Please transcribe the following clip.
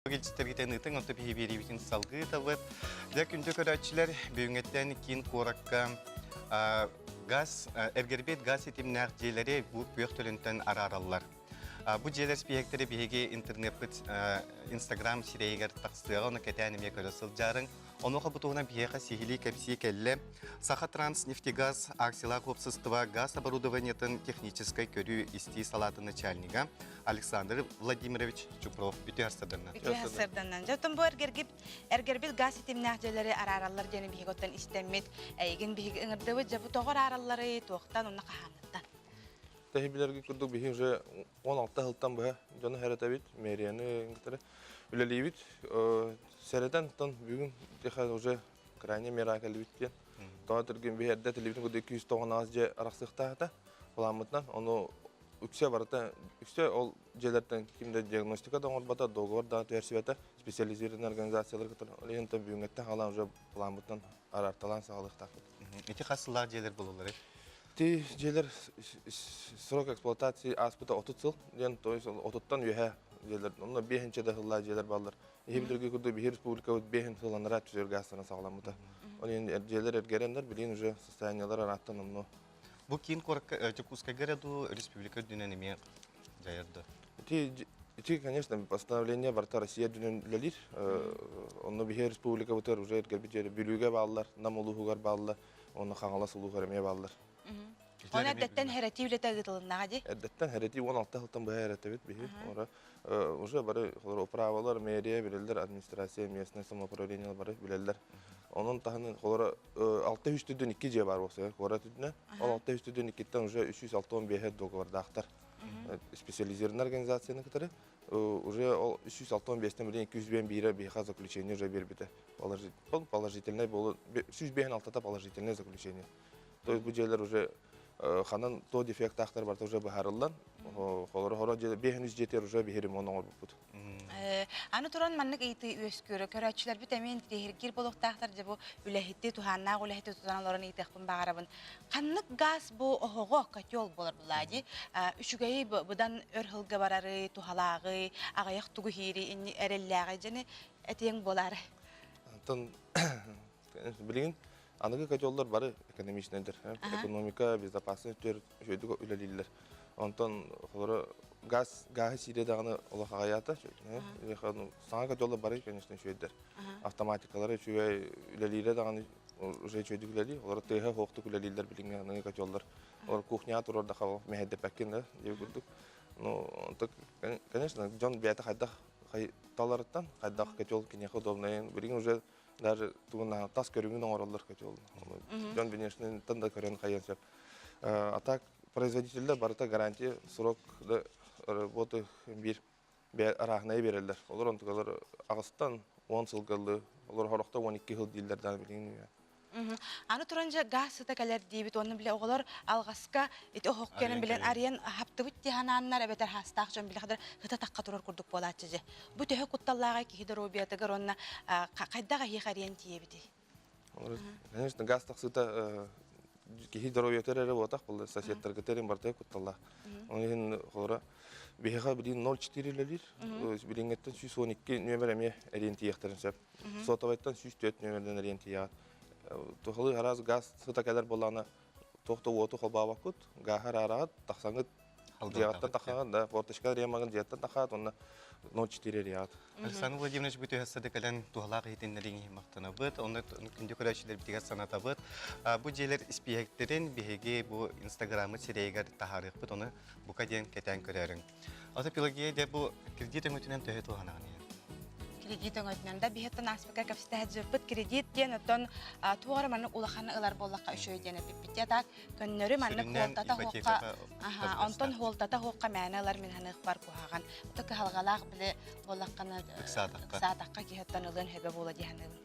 Илдьиттэргитин ыытыҥ, онто биһи биэриибитин салгыы ыытабыт. Дьэ, күндү көрөөччүлэр, бүгүҥҥэттэн киин куоракка газ, эргэрбит газ ситимнээх дьиэлэри бу күөх төлөнтөн араараллар. Бу дьиэлэр спиэктэрэ биһиги интернеппит Инстаграм сирэйигэр тахсыаҕа, ону кэтээн эмиэ көрө сылдьаарыҥ. Онуоха бу туһунан биһиэхэ сиһилии кэпсии кэллэ. Сахатранснефтегаз акциялаах уопсастыба газ оборудованиетын техническэй көрүү-истии салаатын начальнига Александр Владимирович Чупров үтүө сарсыарданнан. Үтүө сарсыарданнан. Дьэ, оттон бу эргэргит эргэрбит газ ситимнээх дьиэлэри араараллар диэни биһиги оттон истэммит, эйигин биһиги ыҥырдыбыт. Дьэ, бу тоҕо арааралларый, туохтан уонна хаһааныттан? Тэһи билэрги курдук биһи уже 16 сылтан быһа дьону хэрэтэбит, мэрияны кытары үлэлиибит. Сэрэтэн тон бүгүн уже крайне мера кэлбит диэн. Тоҕо түргэн биһи эрдэ телевизор курдук 298 дьиэ арахсыахтаахта планмытынан. Ону үксэ барыта үксэ ол дьиэлэртэн ким да диагностика да оҥорбото, договор да түһэрсибэтэ, специализированный организациялар кытары. Ол иһин бүгүҥҥэттэн хаалан уже планмытынан араарталаан саҕалыахтаахпыт. Ити хас сыллаах дьиэлэр буолалларый? Ити дьиэлэр срок эксплуатации ааспыта 30 сыл диэн, то есть отуттан үөһэ дьиэлэр, онно биэһинчэ да сыллаах дьиэлэр бааллар. Иһи билэргэ курдук биһи республикабыт биэһин сылланара түзөр газтан саҕаламмыта. Ол иһин дьиэлэр эргэрэннэр билигин уже состояниелар арааттан онно. Бу киин куоракка Дьокуускайга эрэ дуу, республика үрдүнэн эмиэ дьайар дуо? Ити ити, конечно, постановление барыта Россия үрдүнэн үлэлиир. Онно биһи республикабытыгар уже эргэрбит дьиэлэр Бүлүүгэ бааллар, Нам улууһугар бааллар, уонна Хаҥалас улууһугар эмиэ бааллар. Оны эрдэттэн хэрэтии үлэтэ ыытылыннаҕа дии? Эрдэттэн хэрэтии 16 сылтан быһа эрэтэбит биһи. Ора уже бары управалар, мэрия билэллэр, администрация, местное самоуправление бары билэллэр. Онон таһынан холоро 600 түрдөн 2 дьиэ бар болса, куорат үрдүнэ. Ол 600 түрдөн 2-ттен уже 365 договордаахтар. Специализированная организацияны кытары уже ол 365-тен билин 251 биһиэхэ заключение уже бербите. Положительный болу 356-та положительное заключение. То есть бу дьиэлэр уже ханан то дефектаахтар барыта уже быһаарыллан, холоро хоро дьиэ биэһин үс дьиэтигэр уже биһи ремонт оҥорбуппут. Аны туран маннык ыйытыы үөскүүрэ. Көрөөччүлэрбит эмиэ интириэһиргиир буолуохтаахтар дьэ бу үлэһити, туһааннаах үлэһити тутан олорон ыйытыахпын баҕарабын. Ханнык газ бу оһоҕо котел буолар булаа дии. Үчүгэйи быдан өр сылга барары, туһалааҕы, аҕыйах тугу иһиири, инни эрэллээҕи дьэни этиэҥ буолаарай? Антон билигин аныгы котеллар бары экономичнайдар. Экономика, безопасность өттүгэр үчүгэйдик үлэлииллэр. Онтон холоро газ гааһы сиирэ даҕаны олох аҕыйаата. Саҥа котеллар бары, конечно, үчүгэйдэр. Автоматикалара үчүгэй, үлэлиирэ даҕаны уже үчүгэйдик үлэлиир. Олор тыаһа суохтук үлэлииллэр билиҥҥи аныгы котеллар. Олор кухняҕа турар мэһэйдэппэккин да диэбит курдук. Ну, конечно, дьон бэйэтэ хайдах таларыттан, хайдах котел киниэхэ удобнайын, билигин уже даже тугун тас көрүҥүн оҥороллор котел. Дьон внешнийттан да көрөн хайыан сөп. А так производителлэр барыта гарантия срок да работы биир арааһынайы биэрэллэр. Олор онтугалар аҕыстан 10 сылгалыы, олор хорохто 12 сыл дииллэр даҕаны билигин. Аны туран дьэ газ сыта кэлэр диибит уонна бile оҕолор алҕаска ити оһох кэлэн билэн арыйан хаптыбыт дии санааннар эбэтэр хаастаах дьон билэ хадыр ыта тахха турар курдук буолааччы дьэ. Бу төһө кутталлааҕай киһи доруобуйатыгар уонна хайдах эһиэхэ арыйан тиийэбитий? Конечно, газ тахсыыта киһи доруобуйатыгар эрэ буотах буолла, соседтарга терин барытыгар кутталлаах. Ол иһин холоро биһиэхэ билигин 0,4 үлэлиир. Билиҥҥэттэн 112 нүөмэр эмиэ эриэн тиийиэхтэрин сөп. Сотовайтан 104 нүөмэрдэн эриэн тиийэҕит. Тухалыы араас газ сыта кэлэр буоллаҕына, туох да уоту холбообоккут, гааһы араараҕыт, тахсаҥыт дьиэҕиттэн тахаҕыт, да, форточка ремагын дьиэттэн тахаат, уонна 0,4 эрийэҕит. Александр Владимирович бу түһэссе да кэлэн туһалаах иһитиннэриҥ иһин махтанабыт, онно күндү көрөөччүлэрбитигэр санатабыт. Бу дьиэлэр испииһэктэрин биһиги бу инстаграммыт сирэйигэр таһаарыахпыт, ону бука диэн кэтээн көрөөрүҥ. Ата Пелагея дьэ бу кредит өҥөтүнэн төһө туһанаҕын ийэн? Кредит өҥөтүнэн да биһиттэн ааспыкка кэпсэтэһэ Кредит диэн оттон туох эрэ маннык улаханы ылар буоллахха үчүгэй диэн эппиппит. Так көннөрү маннык хуолтата хуохха онтон хуолтата хуохха мээнэ ылар мин ханыахпар куһаҕан. Ото кыһалҕалаах били буоллаххына ыксаатахха киһиттэн ылыан хөбө буола дии саныыбын.